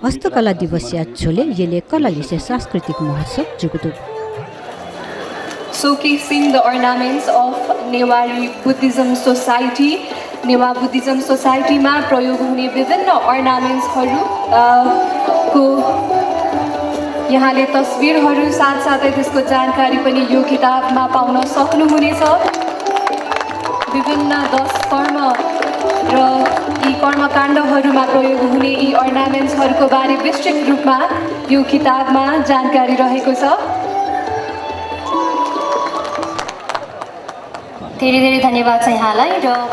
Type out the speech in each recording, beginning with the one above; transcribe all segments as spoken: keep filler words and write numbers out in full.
हस्तकला दिवसया झ्वलय् यलय् कलालिसे सांस्कृतिक महोत्सव जूगु दु। Showcasing the ornaments of Newari Buddhism Society। Newah Buddhism Society मा प्रयोग हुने विभिन्न ornaments हरू, अ, को यहाँले तस्बिरहरू साथसाथै त्यसको जानकारी पनि यो किताबमा पाउन सक्नुहुनेछ। विभिन्न दश कर्म र यी कर्मकाण्डहरूमा प्रयोग हुने यी ornaments हरूको बारे विस्तृत रूपमा यो किताबमा जानकारी रहेको छ। धेरै धेरै धन्यवाद छ यहाँलाई। र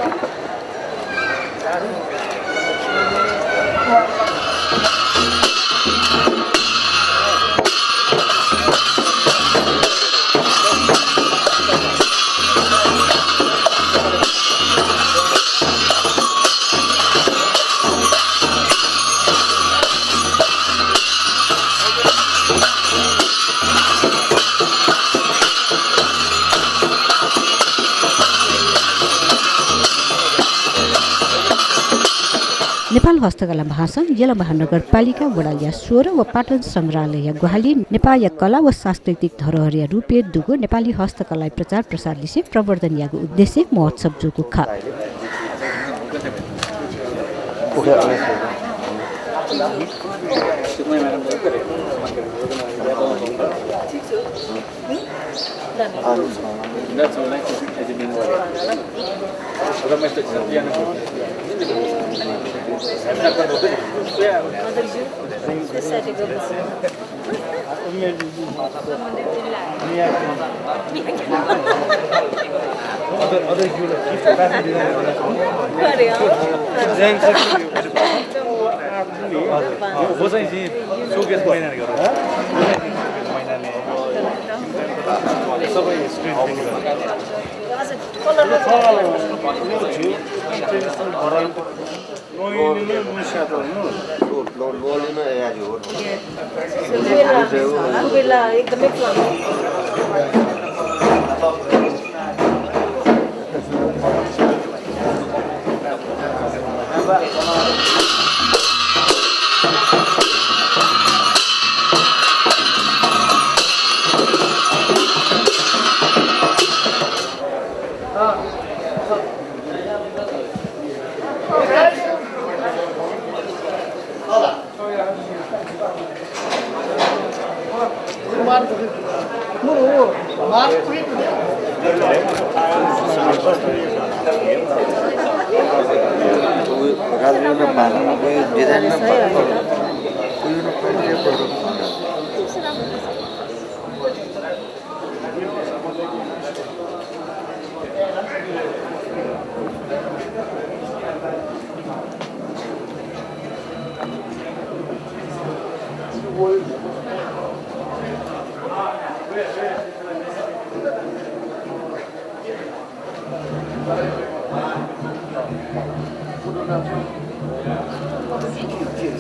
नेपाल हस्तकला महासंघ, यलम्बहादुर नगरपालिका वडा ल्याः सोह्र व पाटन संग्रहालयया ग्वाहालिं नेपाःया कला व सांस्कृतिक धरोहरया रूपय् दुगु नेपाली हस्तकलाया प्रचार प्रसार लिसे प्रवर्धन यायेगु उद्देश्यं महोत्सव जूगु खः।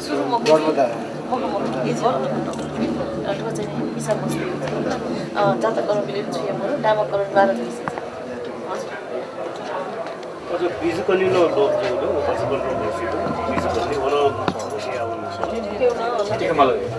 सुरु म गर्भधारण। अ, ठो चाहिँ इच्छा बस्ती, अ, जातकरण मिले छुया मरु, नामकरण बाह्र दिन। हजुर। हजुर, बीजकन्या नं लोप जुल, व पशुपति ऋषिको बीजकन्या, व नं छुया हुनु। त्यो न, त्यो मला।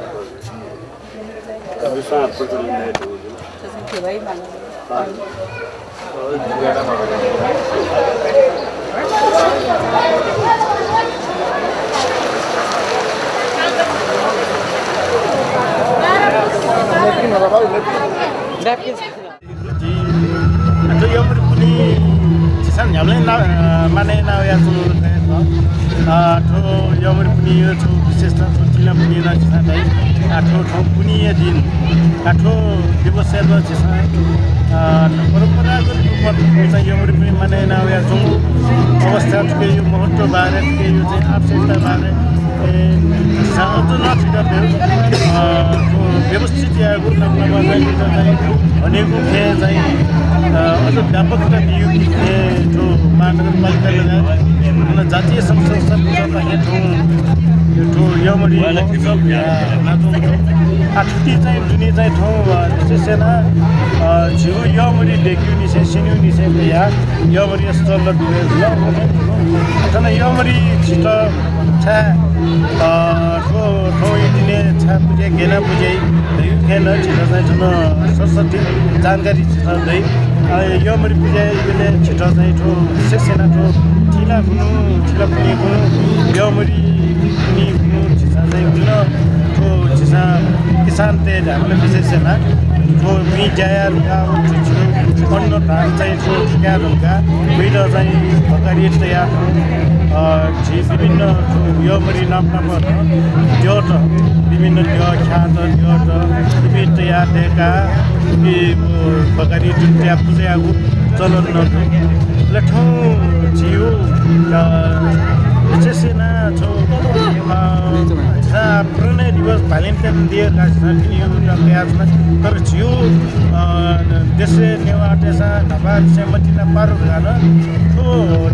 Napkins. अ, थ्व यःमरि पुन्हि झीसं न्ह्याबलें ना-, अ, मानय् यानावयाच्वंगु खः। अ, थ्व यःमरि पुन्हिया छगू विशेषता, थ्व चिलापुन्हि नं झीसं धाइ। अ, थ्व, थ्व पुन्हिया दिं, अ, थ्व दिवसय् नं झीसं, अ, परम्परागत रूपमा झीसं यःमरि पुन्हि मानय् यानावयाच्वंगु अवस्था थुकिया महत्व बारे, थुकिया चाहिँ आवश्यकता बारे, ए, झीसं अझ नं थुकिया व्य-, अ, व्यवस्थित यायेगु नापनापं चाहिँ, चाहिँ हनेगु खँय् चाहिँ अ, अझ व्यापकता बियु कि थ्व महानगरपालिका लगायत थन जातीय संस्था संस्थापाखें थौं थ्व यःमरि महोत्सव याये यानाच्वंगु दु। आः थुकी चाहिँ दुने चाहिँ थौं, अ, विशेष यानाः, अ, झीगु यःमरि दय्केगु निसें, स्यनेगु निसें कयाः यःमरिया stall ला दुने जुल। थन यःमरि झीत छाय्, अ, थ्व, थौंया दिनय् छाय् पुज्याइ, गय् यानाः पुज्याइ धइगु खँय् नं झीत चाहिँ थन सरसर्ती जानकारी झीसं दइ। अ, यःमरि पुज्याइबलय् झीत चाहिँ थ्व विशेष यानाः थ्व थिला खुन्हु, थिला पुन्हि खुन्हु, यःमरि पुन्हि खुन्हु झीसं चाहिँ विभिन्न थ्व झीसं किसानतय् धाःबलय् विशेष यानाः थ्व बुँइ ज्या याये धुंकाः व झीगु अन्न धान चाहिँ थ्व थुकाये धुंकाः वइत चाहिँ भकारि तयाः, अ, झी विभिन्न यःमरि नाप नाप द्यःत, विभिन्न द्यः, ख्यात द्यःत इपिं तयाः दय्काः, इपिं, अ, भकारि तयाः पुज्याःगु चलन नं दु। अले थौं झीगु, अ, विशेष यानाः थौं, अ, झीसं प्रणय दिवस, Valentine Day धकाः झीसं पिने यःमरि कयाच्वना। तर झीगु, अ, देशय् नेवाःतय्सं न्हापांनिसें मतिना पारु धकाः नं थ्व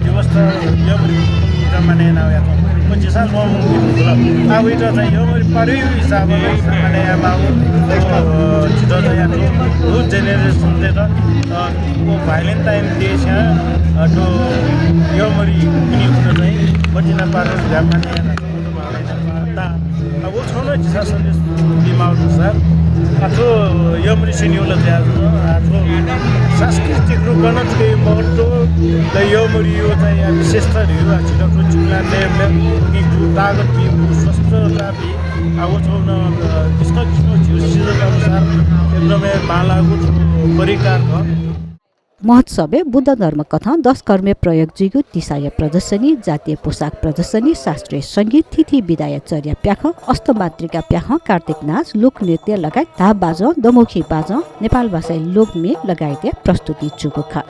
दिवस त यःमरि मानय् याना वयाच्वंगु। व झीसं ल्वःमंकेगु दु। आः वइत चाहिँ यःमरि पारुया हिसाबं मानय् यायेमाःगु, अ, झीत चाहिँ यानाः new generation-तय्त, अ, व Valentine Day-नं, अ, थ्व यःमरि पुन्हि खुन्हु चाहिँ मतिना पारु धकाः मानय् यानाच्वंगु दु। अ, व छगू नं झीसं सन्देश बीमाःगु दुसा, अ, थ्व यःमरि स्यनेगु ला जुयाच्वन। अ, थ्व सांस्कृतिक रूपं नं थुकिया महत्व, अले यःमरिया चाहिँ विशेषता धइगु, अ, झीत थ्व चिकुला नयेबलय् उकिं थ्व तागत बीगु, स्वस्थता बी। अ, व छगू नं, अ, किसिम किसिम झीगु season अनुसार एकदमै बांलाःगु थ्व परिकार खः। महोत्सवय् बुद्ध धर्म कथं दश कर्मय् प्रयोग जुइगु तिसाया प्रदर्शनी, जातीय पोशाक प्रदर्शनी, शास्त्रीय संगीत, तिथि बिदाया चर्या प्याखं, अष्टमातृका प्याखं, कार्तिक नाच, लोकनृत्य लगायत धाप बाजं, दमुखी बाजं, नेपाल भाषाय् लोकम्ये लगायतया प्रस्तुति जूगु खः।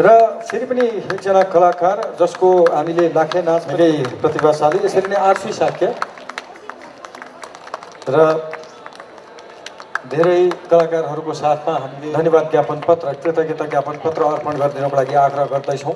र फेरि पनि एकजना कलाकार, जसको हामीले लाखे नाच निकै प्रतिभाशाली, यसरी नै आर्सु शाक्य र धेरै कलाकारहरूको साथमा हामीले धन्यवाद ज्ञापन पत्र, कृतज्ञता ज्ञापन पत्र अर्पण गरिदिनको लागि आग्रह गर्दैछौँ।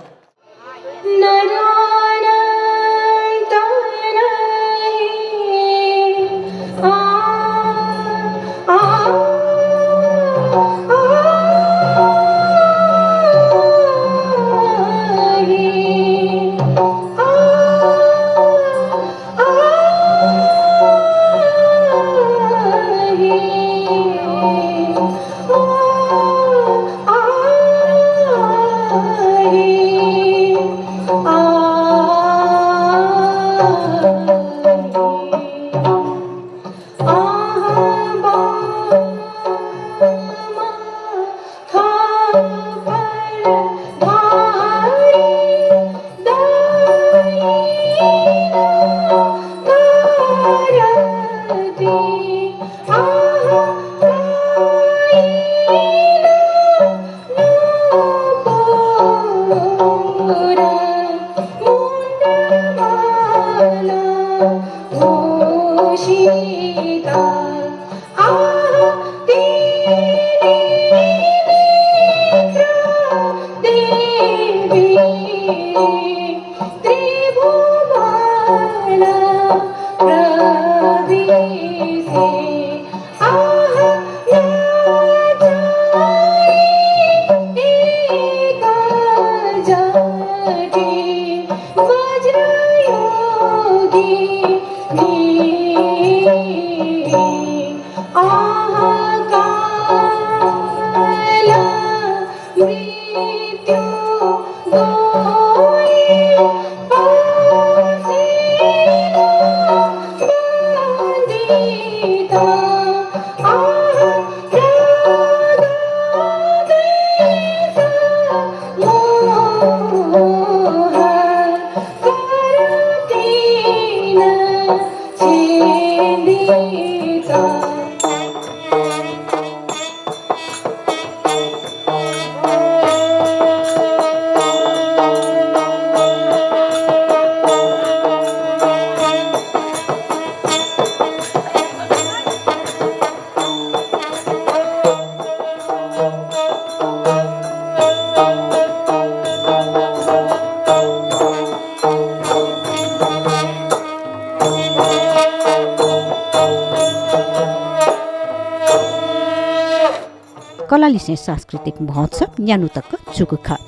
कलालिसें सांस्कृतिक महोत्सव न्यान्हु तक जूगु खः।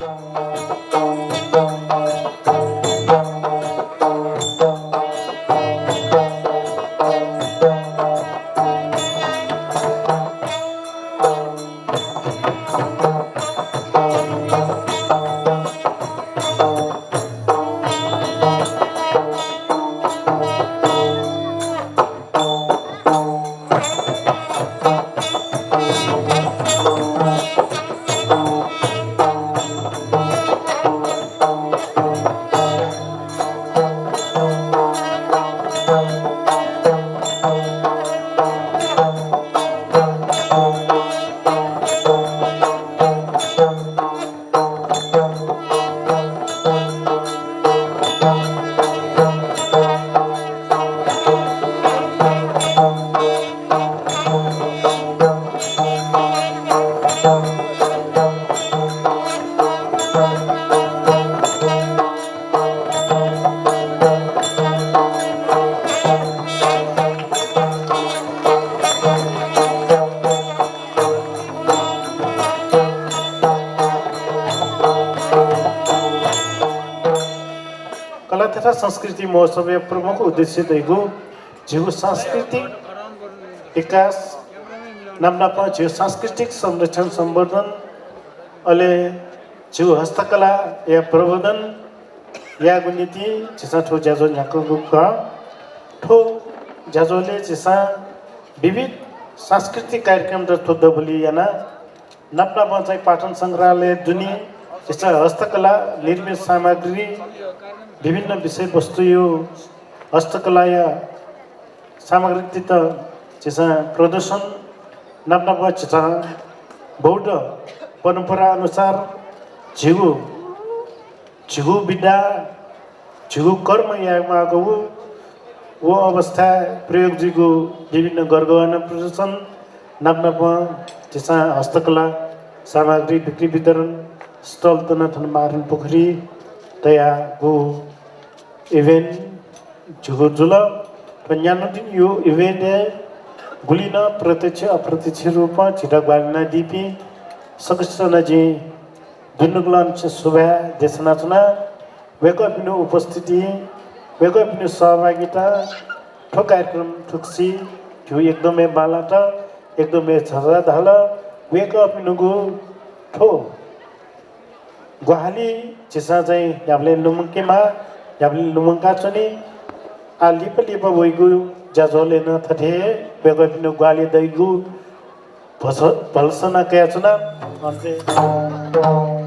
कला तथा संस्कृति महोत्सवया प्रमुख उद्देश्य धइगु झीगु सांस्कृतिक विकास, नापनापं झीगु सांस्कृतिक संरक्षण संवर्धन, अले झीगु हस्तकलाया प्रवर्धन यायेगु निंतिं झीसं थ्व ज्याझ्वः न्ह्याकागु खः। थ्व ज्याझ्वलय् झीसं विविध सांस्कृतिक कार्यक्रमत थ्व दबुलिइ याना। नापनापं चाहिँ पाटन संग्रहालय दुने झीसं हस्तकला निर्मित सामग्री, विभिन्न विषयवस्तुया हस्तकलाया सामग्रीत झीसं प्रदर्शन, नापनापं झीसं बौद्ध परम्परा अनुसार झीगु, झीगु विधा, झीगु कर्म यायेमाःगु व अवस्थाय् प्रयोग जुइगु विभिन्न गरगहना प्रदर्शन, नापनापं झीसं हस्तकला सामग्री बिक्री वितरण stall तना थन मारण पुखुरी तयागु event झीगु जुल। थ्व न्यान्हु दिंया event-य् गुलि नं प्रत्यक्ष अप्रत्यक्ष रूपं झीत ग्वाहालि यानादीपिं सकसितं नं जिं दुनुगलंनिसें सुभाय् देछानाच्वना। वय्कःपिनिगु उपस्थिति, वय्कःपिनिगु सहभागिता थ्व कार्यक्रम थुकथं झीगु एकदम हे बांलात, एकदम हे झःझः धाल। वय्कःपिनिगु थ्व ग्वाहालि झीसं चाहिँ न्ह्याबलें लुमंकेमाः, न्ह्याबलें लुमंकाच्वनी। आः लिपा लिपा वइगु ज्याझ्वलय् नं थथे हे वय्कःपिनिगु ग्वाहालि दइगु भस-, भलसा नं कयाच्वना। अन्त्यय्